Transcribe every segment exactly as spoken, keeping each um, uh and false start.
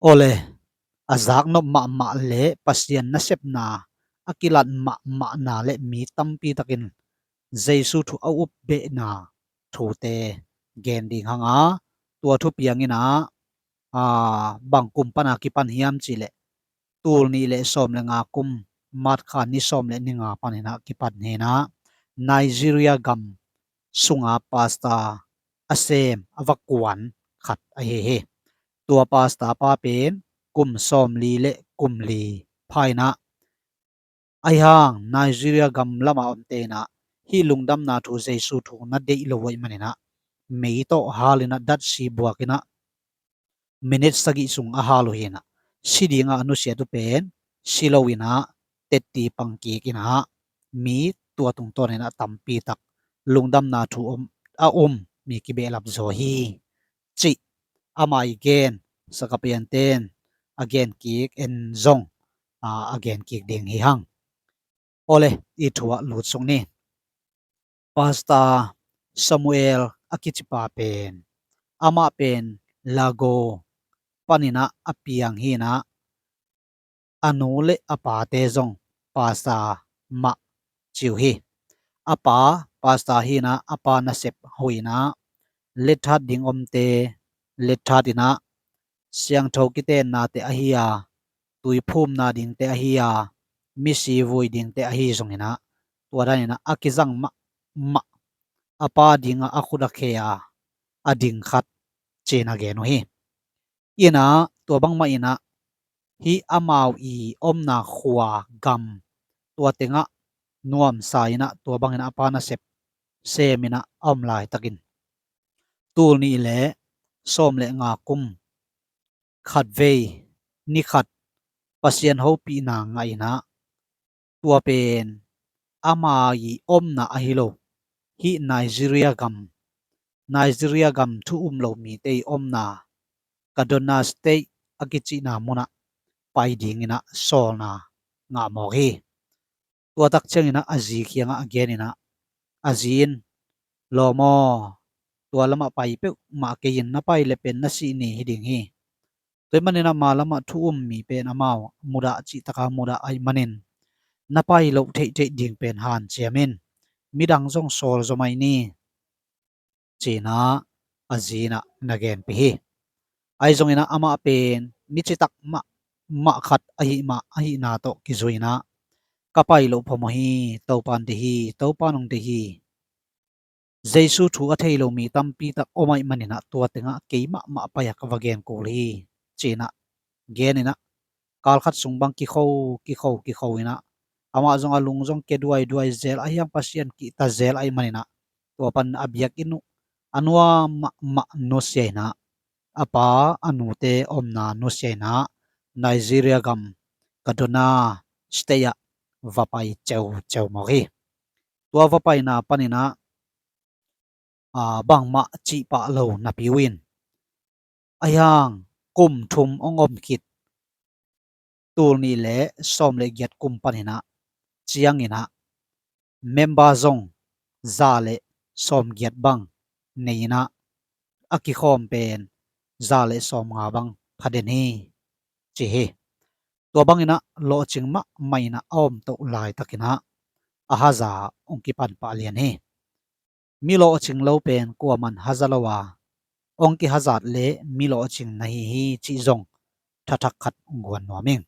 Awle, a zaknop mahmah le Pasian nasepna a kilat mahmahna le mi tampi takin Jesu thu a upbehna thute gen ding hanga, tua thupiang inah, aa, bang kum pana kipan hiam cihleh, tul nih le sawm le nga kum, March kha ni sawm le ni nga paninah kipan hinah, Nigeria gam sunga pastor a sem a va kuan khat ahi hi. Tua pastor pa pen kum sawmli le kum li pha inah, ahi hang Nigeria gam lama omte inah hih lungdamna thu, Jesu thu na deih lo uh ahih maninah, mei tawh hal inah datsi buak inah, minute sagih sung a hal uh hinah, si dinga a nusiat uh pen si lo inah, tetti pang kik inah, mi tua tungtawn inah tampi tak lungdamna thu om, a um mi kibehlap zaw hi, cih amah i gen, sakapianten a gen kik, en zong, aa, a gen kik ding hi hang. Awle, i thu ah lut suk ni. Pastor Samuel a kicipa pen, amah pen Lago paninah a piang hinah, a nu le a pate zong pastor mah ci uh hi. A pa pastor hinah, a pa nasep hoih inah, letthat ding omte letthat inah, siangtho kitennate ahi a, tuiphumna dingte ahi a, misi vui dingte ahi zong inah, tua dan inah a kizang mahmah, a pa dinga a khut a khe a, a ding khat ci-in a gen uh hi. Inah tua bangmah inah, hih amau i omna khua gam tua tengah nuamsa inah, tua bang inah a pa nasep sem inah a om laitakin, tul nih le sawm le nga kum khatvei ni khat Pasian hopihna ngah inah, tua pen ama i omna ahi lo, hih Nigeria gam, Nigeria gam thu um lo mite i omna Kaduna State a kicihna munah pai ding inah sawlna ngah mawk hi. Tua tak ciang inah a zi kiangah a gen inah, a zi in, lawm aw, tua lamah pai peuhmah kei in, na pai le pen na sih ni hi ding hi. Tua ahih manin ama lamah thu um mi pen amau mudah, cih taka mudah ahih manin, na pai loh theihtheih ding pen hanciam in, midang zong sawl zaw mai ni, ci-in ah a zi in ah na genpih hi. Ahi zongin ah amah pen mi citak mahmah khat ahih mah, ahihna tawh kizui-in ah, ka pai loh phamawh hi, Topa'n deih hi, Topa'n hong deih hi. Jesu thu a thei lo mi tampi tak om ahih manin ah tua tengah kei mahmah pai-a ka va gen kul hi, ci-in ah gen in ah, kal khat sung bang kikho, kikho, kikho in ah, amah zong a lung zong kia duaiduai zel, ahi hang Pasian kihta zel ahih manin ah, tua pan a biakinn uh a nuam mahmah nusia in ah, a pa a nute omna nusia in ah, Nigeria gam Kaduna State ah va pai ceuceu mawk hi. Tua va paina panin ah, aa, bangmah cih pah lo napi uh in, ahi hang kum thum hong om khit, tul nih le sawm le giat kum panin ah ciangin ah, member zong za le sawm giat bang nei in ah, a kikhawm pen za le sawm nga bang pha den hi, ci hi. Tua bangin ah lawhcing mahmah in ah a om toh laitakin ah, a haza hong kipan pah lian hi. Mi lawhcing lo pen kuaman haza lo a, hong kihazat leh mi lawhcing na hi hi cih zong thathak khat hong guan nuam ing.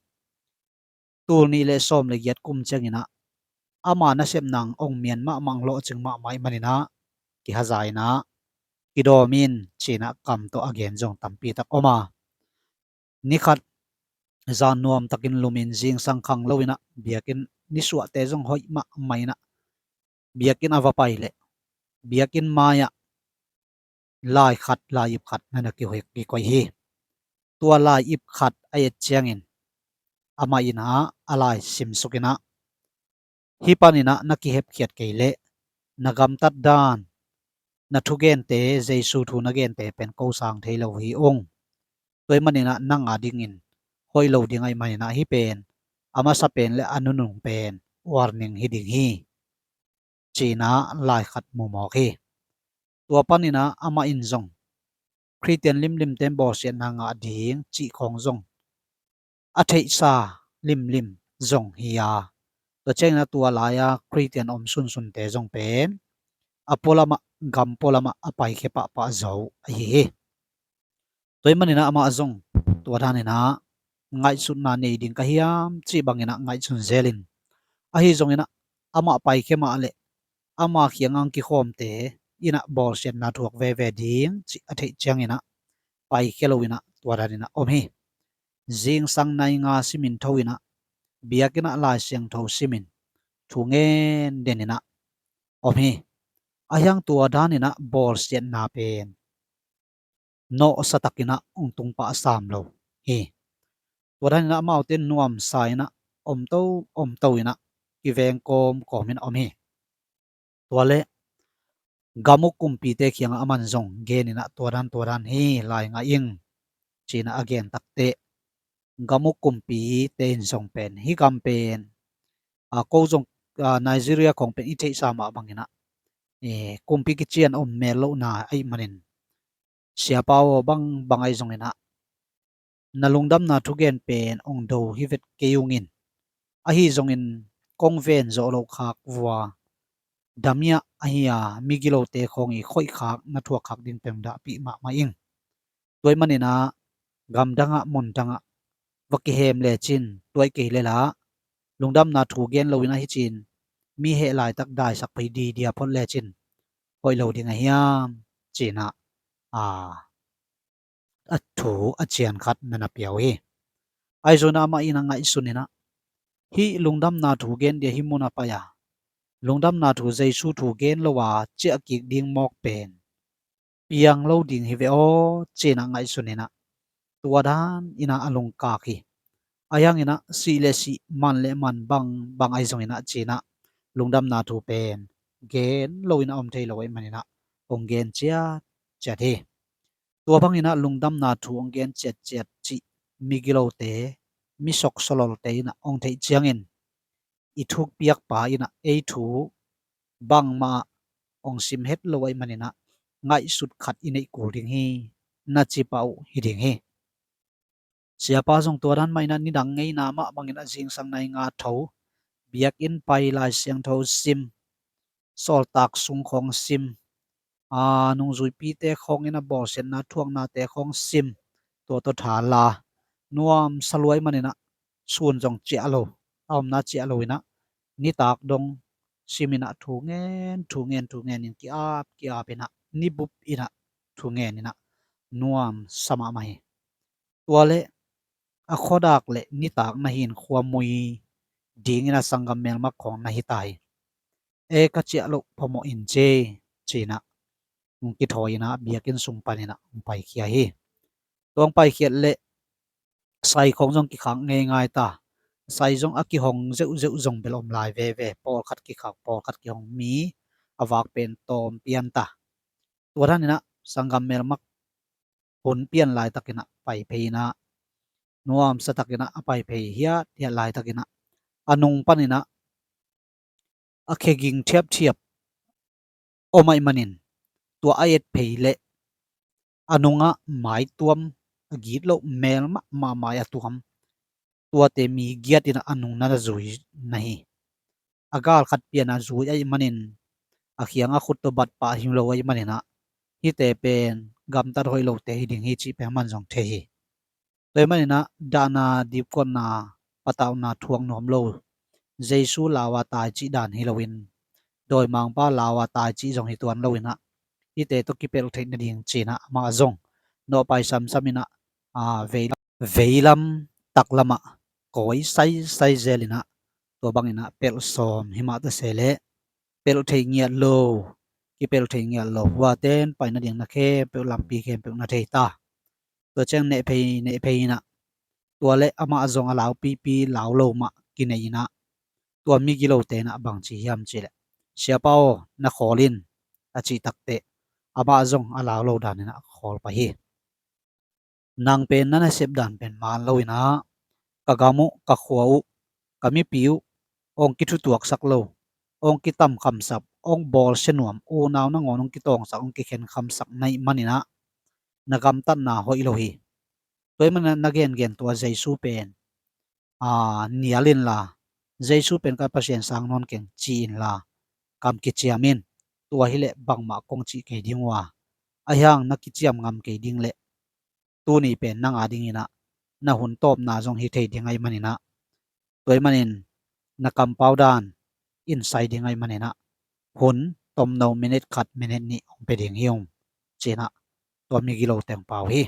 Tul nih le sawm le giat kum ciangin ah, ama nasepna hong mian mahmah, lawhcing mahmah ahih manin ah, kihaza in ah, kidawm in, ci-in ah kam tawh a gen zong tampi tak om a, ni khat zan nuam takin lum in, zingsang khang lo in ah, biakinn nisuahte zong hoih mahmah in ah, biakinn a va pai leh biakinn mai-ah lai khat, lai-ip khat na na kihoi, kikoih hi. Tua lai-ip khat a et ciangin, amah in ah a lai simsuk in ah, hih panin ah na kihepkhiat kei leh, na gamtat dan, na thugente, Jesu thu na gente pen ko sang thei lo hi ung. Tua ahih manin ah nang a dingin hoih lo ding ahih manin ah, hih pen a masa pen le a nunung pen warning hi ding hi, ci-in ah lai khat mu mawk hi. Tua panin ah amah in zong Khristian limlimte in bawlsiatna ngah ding cih khawng zong a theihsa limlim zong hi a, tua ciangin a tua lai-a Khristian om sunsunte zong pen a pualamah, gam pualamah a paikhia pahpah zo ahi hi. Tua ahih maninah amah zong tua daninah ngaihsutna nei ding ka hiam cih banginah ngaihsun zelin, ahi zonginah amah paikhia mah leh ama kiangah kikhawmte inah bawlsiatna thuak veve ding cih a theih cianginah paikhia loinah tua daninah om hi. Zingsang nai nga simin tho inah, biakinnah Lai Siangtho simin thu ngen deninah om hi. A hiang tua daninah bawlsiatna pen nawhsatakinah hong tungpah sam lo hi. Tua daninah amaute nuamsa inah omto omto inah kiveng kawmkawm inah om hi. Tua leh gam uk kumpite kiangah aman zong geninah tua dan tua dan hi lai ngah ing cinah a gen takteh, gam uk kumpite in zong pen hih gam pen, a, ko zong, a, Nigeria khawng pen i theihsa mah banginah, e, kumpi kician om mel lohna ahih manin, siapa aw, bang bang ahi zonginah na lungdamna thugen pen hong do hi vet kei ungin, ahi zongin kong ven zawh loh khak vua damiah ahi a, migilote khawng i khoih khak na thuak khak ding pen dahpih mahmah ing. Tua ahih maninah gamdangah mundangah va kihem lecin, tua hi kei leh lah lungdamna thu gen loin ahi cin, mi heh laitak daisak phei didia phot lecin hoih lo ding a hiam cinah, a, a thu a cian khat na na pia uh hi. Ahi zonginah amah inah ngaihsun inah hih lungdamna thu gen dia hih mun a pai a, lungdamna thu Jesu thu gen lo a ciah kik ding mawk pen piang lo ding hi ve aw cinah ngaihsun inah tua dan inah a lungkak hi. A hiang inah sih le sih, man le man, bang bang ahi zonginah cinah lungdamna thu pen gen loinah om thei lo ahih maninah hong gen ciatciat hi. Tua banginah lungdamna thu hong gen ciatciat cih migilote, mi soksololte inah hong theih ciangin i thukpiakpa inah ei thu bangmah hong sim het lo ahih maninah ngaihsut khat i neih kul ding hi, na cipah uh hi ding hi. Siapa zong tua dan mah inah nidang ngeina mah bangin a zingsang nai nga tho, biakinn pai, Lai Siangtho sim, sawltak sung khawng sim, a, nungzuipite khawng inah bawlsiatna thuaknate khawng sim, tua tawh tha la, nuamsa lua ahih maninah sun zong ciah lo, a omna ciah lo inah nitak dong sim inah thu ngen thu ngen thu ngen in ki-ap ki-ap inah nibup inah thu ngen inah nuamsa mahmah hi. Tua leh a khuadak le nitak na hi-in khuamui dingin a sanggam melmak khawng na hi ta hi. E, ka ciah loh phamawh in ci, cinah hong kithawi inah biakinn sung paninah hong paikhia hi. Tua hong paikhiat leh sai khawng zong kikhak ngeingai ta. Sai zong a kihong zeuhzeuh zong bel om lai veve, pawlkhat kikhak, pawlkhat kihong, mi a vak pen tawm pian ta. Tua daninah sanggam melmak hun pian laitakinah pai phei inah, nuamsa takinah a pai phei hiathiat laitakinah a nung paninah a khe ging thiapthiap om ahih manin, tua a et phei leh a nungah maituam, a gitloh mel mahmah mai a tuam, tuate mi giat inah a nung na zui na hi. A gal khat pian a zui ahih manin, a khiang a khut tawh bat pah hi lo ahih maninah hihte pen gamtat hoih lote hi ding hi cih pen aman zong thei hi. Tua ahih maninah dahna dipkuatna patauhna thuak nuam lo, Jesu lau a tai cih dan hi loin, dawimangpa lau a tai cih zong hi tuan lo inah hihte tawh kipelh theih nading cinah amah zong nawhpai samsam inah, a, vei, veilam taklamah kawi saisai zel inah tua banginah pelh sawm hi mah ta se leh pelh thei ngiat lo, kipelh thei ngiat lo, huate in pai nading na khempeuh, lampi khempeuh na thei ta. Tua ciang neh phei neh phei inah, tua leh amah zong a lau pipi, lau lo mah kinei inah, tua migilote inah bang ci hiam cih leh, "Siapa aw, na khawl in," a cih takteh amah zong a lau lo dan inah khawl pah hi. "Nang pen na nasep dan pen man lo inah, ka gam uh, ka khua uh, ka mipi uh hong kithutuaksak lo, hong kitamkhamsak, hong bawlsia nuam, unau nangawn hong kitawngsak, hong kikhenkhamsak na hih maninah, na gamtatna hoih lo hi. Tua ahih manin ah na gengen tua Jesu pen, aa, nial inla, Jesu pen ka Pasian sang nawn keng ci inla, kam kiciam in, tua hileh bangmah kong cih kei ding uh a, ahi hang na kiciam ngam kei ding leh, tuni pen nang a dingin ah na hun tawpna zong hi thei ding ahih manin ah, tua ahih manin na kampau dan in sai ding ahih manin ah, hun tomno minute khat minute nih hong pia ding hi ung, ci-in ah tua migilo teng pau hi.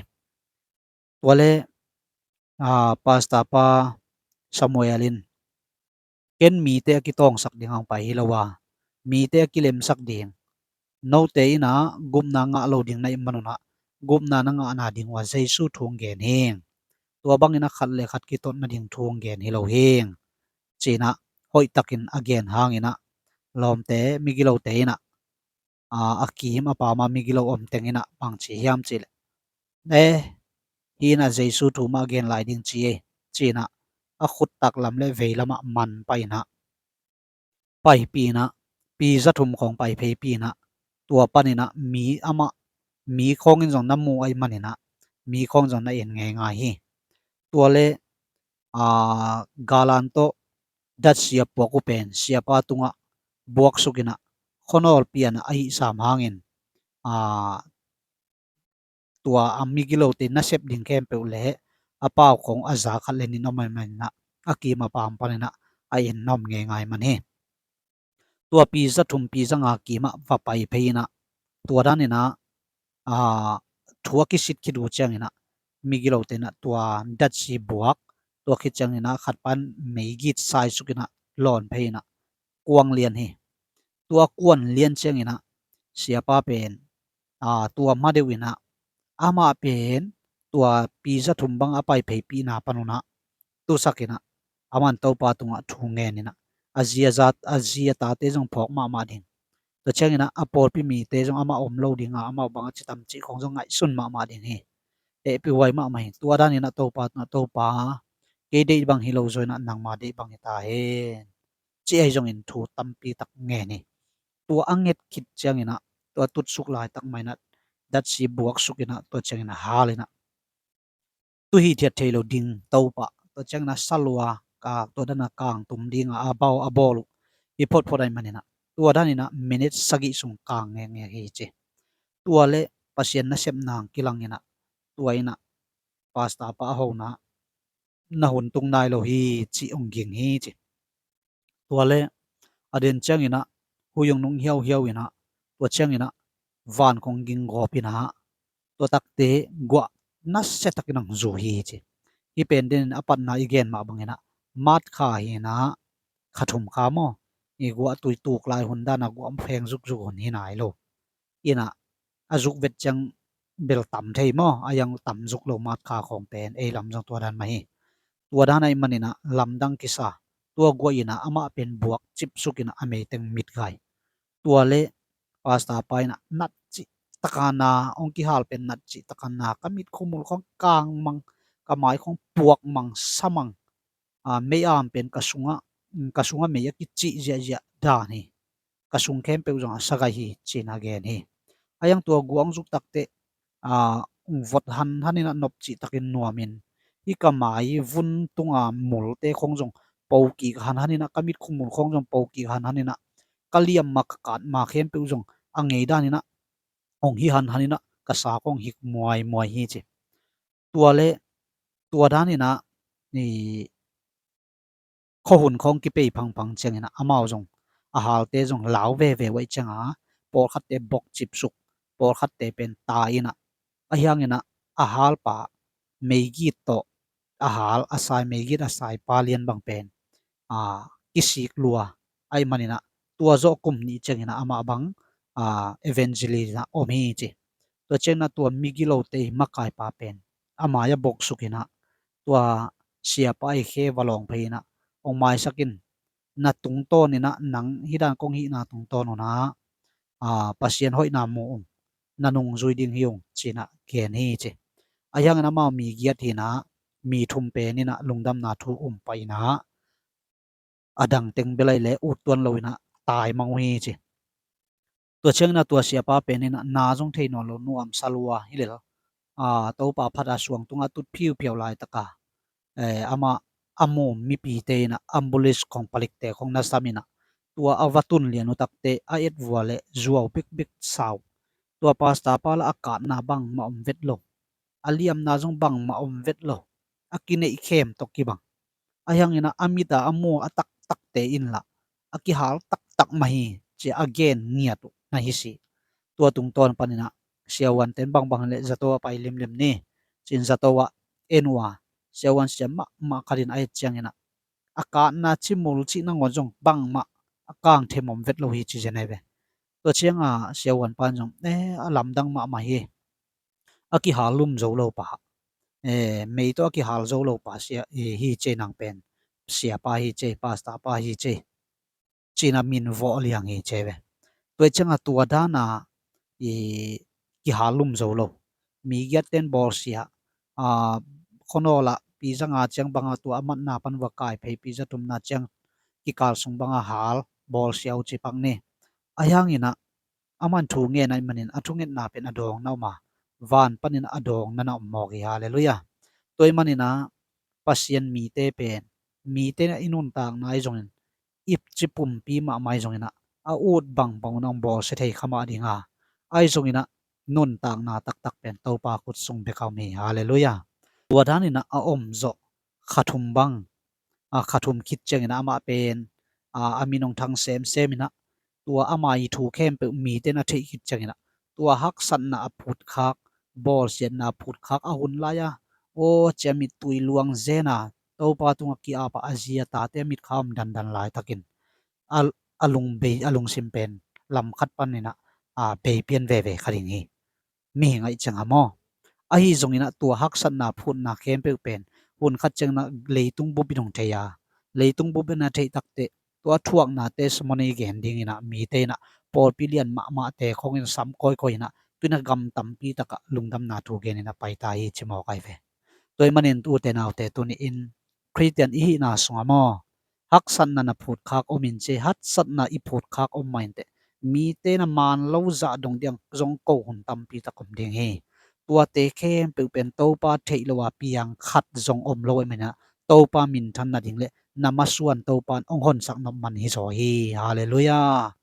Tua leh, aa, pastor pa Samuel in, ken mite a kitawngsak ding hong pai hi lo a, mite a kilemsak ding, note in ah gupna ngah lo ding na hih manun ah, gupna na ngahna ding uh a Jesu thu hong gen hi. Tua bangin ah khat le khat kitot nading thu hong gen hi lo hi, ci-in ah hoihtakin a gen hangin ah, lawmte, migilote in ah, aa, a kim a pam a migilo om teng in ah bang ci hiam cih leh, eh, hih in ah Jesu thu mah a gen lai ding ci ei, ci-in ah a khut taklam le veilam ah man pai in ah, paipih in ah, pi za thum khawng paiphei pih in ah, tua panin ah mi amah, mi khawng in zong na mu ahih manin ah, mi khawng zong na en ngeingai hi. Tua leh, aa, galan tawh datsi a puak uh pen siapa tungah buaksuk in ah, khuanawlpi in ah a hihsam hangin, aa, tua a migilote nasep ding khempeuh le a pau khawng a za khat le nih om ahih manin ah, a kim a pam panin ah a en na om ngeingai man hi. Tua pi za thum pi za nga kim ah va paiphei in ah, tua danin ah, aa, thu a kisit khit uh ciangin ah, migilote in ah tua datsi buak, tua khit ciangin ah khat pan meigit saisuk in ah lawn phei in ah kuang lian hi. Tua kuang lian ciangin ah siapa pen, aa, tua ma deuh in ah, amah pen tua pi za thum bang a paipheipihna panun ah tusak in ah, aman Topa tungah thu ngen in ah, a zi a za, a zi a tate zong phawk mahmah ding. Tua ciangin ah a pawlpi mite zong amah om lo ding a, amah bang a ci tam cih khawng zong ngaihsun mahmah ding hi. Hehpihhuai mahmah hi. Tua danin ah Topa tungah, Topa, kei deih bang hi lo zaw in ah nangma deih bang hi ta hen, ci ahi zongin thu tampi tak ngen hi. Tua a nget khit ciangin ah, tua tutsuk laitak mah in ah datsi buaksuk in ah, tua ciangin ah hal in ah, tu hithiat thei lo ding Topa, tua ciangin ah salua ka, tua dan a kangtum ding a, a bawl, a bawl uh hi photphot ahih manin ah, tua danin ah minute sagih sung kang ngekngek hi ci. Tua leh Pasian nasepna hong kilang in ah, tua in ah pastor pa a hona, na hun tung nai lo hi, cih hong ging hi ci. Tua leh a den ciangin ah, hui hong nung hiauhiau in ah, tua ciangin ah van khawng ging gawp in ah, tua takte guah nasia takin hong zu hi ci. Hih pen den a patna i gen mah bangin ah, mat kha hi in ah, kha thum kha maw, i guah tui tuk lai hun dan a guah pheng zukzuk hun hi nai lo. In ah a zuk vet ciang bel tam thei maw, a yang tam zuk lo mat kha khawng pen ei lam zong tua dan mah hi. Tua dan ahih manin ah lamdang kisa, tua guah in ah amah pen buak cipsuk in ah a meiteng mit gai. Tua leh pastor pa in ah nat cih taka na, hong kihal pen nat cih taka na, ka mit khumul khawng kang mang, ka mai khawng puak mang, sa mang, aa, mei am pen ka sungah, mm, ka sungah mei a kicih ziahziah dan hi. Ka sung khempeuh zong a sa gai hi, ci-in a gen hi. A yang tua guah hong zuk takteh, aa, hong vot hanhan in ah nop cih takin nuam in, hih ka mai vun tunga multe khawng zong po kik hanhan in ah, ka mit khumul khawng zong po kik hanhan in ah, ka liam ma, ka kat ma khempeuh zong a ngei dan in ah hong hi hanhan in ah, ka sa khawng hik muaimuai hi ci. Tua leh tua dan in ah, i, khuahun khawng kipei phangphang ciangin ah amau zong, a halte zong lau veve uh ahih ciangin ah, pawlkhatte bok cipsuk, pawlkhatte pen tai in ah, ahi hangin ah a halpa meigit tawh a hal a sai, meigit a sai pa lian bang pen, aa, kisik lua ahih manin ah, tua zawh kum nih ciangin ah amah bang, aa, evangelist in ah om hi ci. Tua ciangin ah tua migilote i makaipa pen a mai a boksuk in ah, tua siapa i khe va lawng phei in ah, hong maisak in, na tungtawn in ah, nang hih dan kong hihna tungtawn un ah, aa, Pasian hoihna mu ung, na nungzui ding hi ung, ci-in ah gen hi ci. Ahi hangin amau mi giat hi in ah, mi thum pen in ah lungdamna thu um pah in ah, a dang teng bel ahih leh ut tuan lo in ah tai mang uh hi ci. Tua ciangin ah tua siapa pen in ah na zong thei nawn lo, nuamsa lua hi lel, a, Topa phat a suang tungah tut phiuphiau laitaka, eh, amah a mu mipite in ah ambulance khong palikte khong na sam in ah, tua a va tun lian uh takte a et vua le zuau bikbik sau. Tua pastor pa lah a katna bangmah om vet lo. A liamna zong bangmah om vet lo. A kineih khem tawh kibang. Ahi hangin ah a mit a a mu a taktakte in lah a kihal taktak mah hi, ci a gen ngiat uh na hi si. Tua tungtawn panin ah siavuante'n bangbang le zato ah pai limlim ni, ci-in zato ah en uh a, siavuan siam mahmah khat in a et ciangin ah a katna cimul cih nangawn zong bangmah a kangthem om vet lo hi ci zen ahi ve. Tua ciangah siavuan pan zong, eh, a lamdang mahmah hi. A kihal lum zo lo pa, eh, mei tawh a kihal zo lo pa sia, eh, hi ci-in nang pen siapa hi ci, pastor pa hi ci, ci-in a min vawh liang hi ci ve. Tua ciangah tua dana i kihal lum zo lo. Mi giatten bawlsia, a, khuanawl ah pi za nga ciang banga tua a matna pan va kai phei pi za thumna ciang kikal sung banga hal bawlsia uh ci pak ni. Ahi hangin ah aman thu ngen ahih manin a thungetna pen a dawng na om a, van panin a dawng na na om mawk hi. Halleluiah. Tua ahih manin ah Pasian mite pen, mite na i nuntakna ahi zongin, ipci pumpi mahmah ahi zongin ah a ut bangbang un a hong bawlsia thei kha mah ding a, ahi zongin ah nuntakna taktak pen Topa khut sung bek a om hi. Halleluiah. Tua danin ah a om zawh kha thum bang, a, kha thum khit ciangin ah amah pen, a, a min hong thang semsem in ah, tua ama i thu khempeuh mite na theih khit ciangin ah, tua haksatna a phutkhak, bawlsiatna a phutkhak a hun lai-a, aw, cia mittui luang zen a, Topa tungah ki-ap a, a zi a tate a mitkha om dandan laitakin a, a lungbei, a lungsim pen lam khat panin ah, a, bei pian veve kha ding hi. Mihing ahih ciang a maw. Ahi zongin ah tua haksatna phutna khempeuh pen hun khat ciangin ah leitung bup in hong thei a, leitung bup in a theih takteh tua thuakna testimony gen dingin ah mite in ah pawlpi lian mahmahte khawngin sam kawikawi in ah tu-in ah gam tampi takah lungdamna thu genin a paita hi ci mawk ahi ve. Tua ahih manin ute naute, tuni-in Khristian i hihna sungah maw, haksatna na phutkhak om in ci, haksatna i phutkhak om mah inteh, mite na man lo zah dong diang zong ko hun tampi tak om ding hi. Tuate khempeuh pen Topa theih lo a piang khat zong om lo ahih manin ah Topa minthan nading le na masuan Topa in hong honsak nop man hi zaw hi. Halleluiah.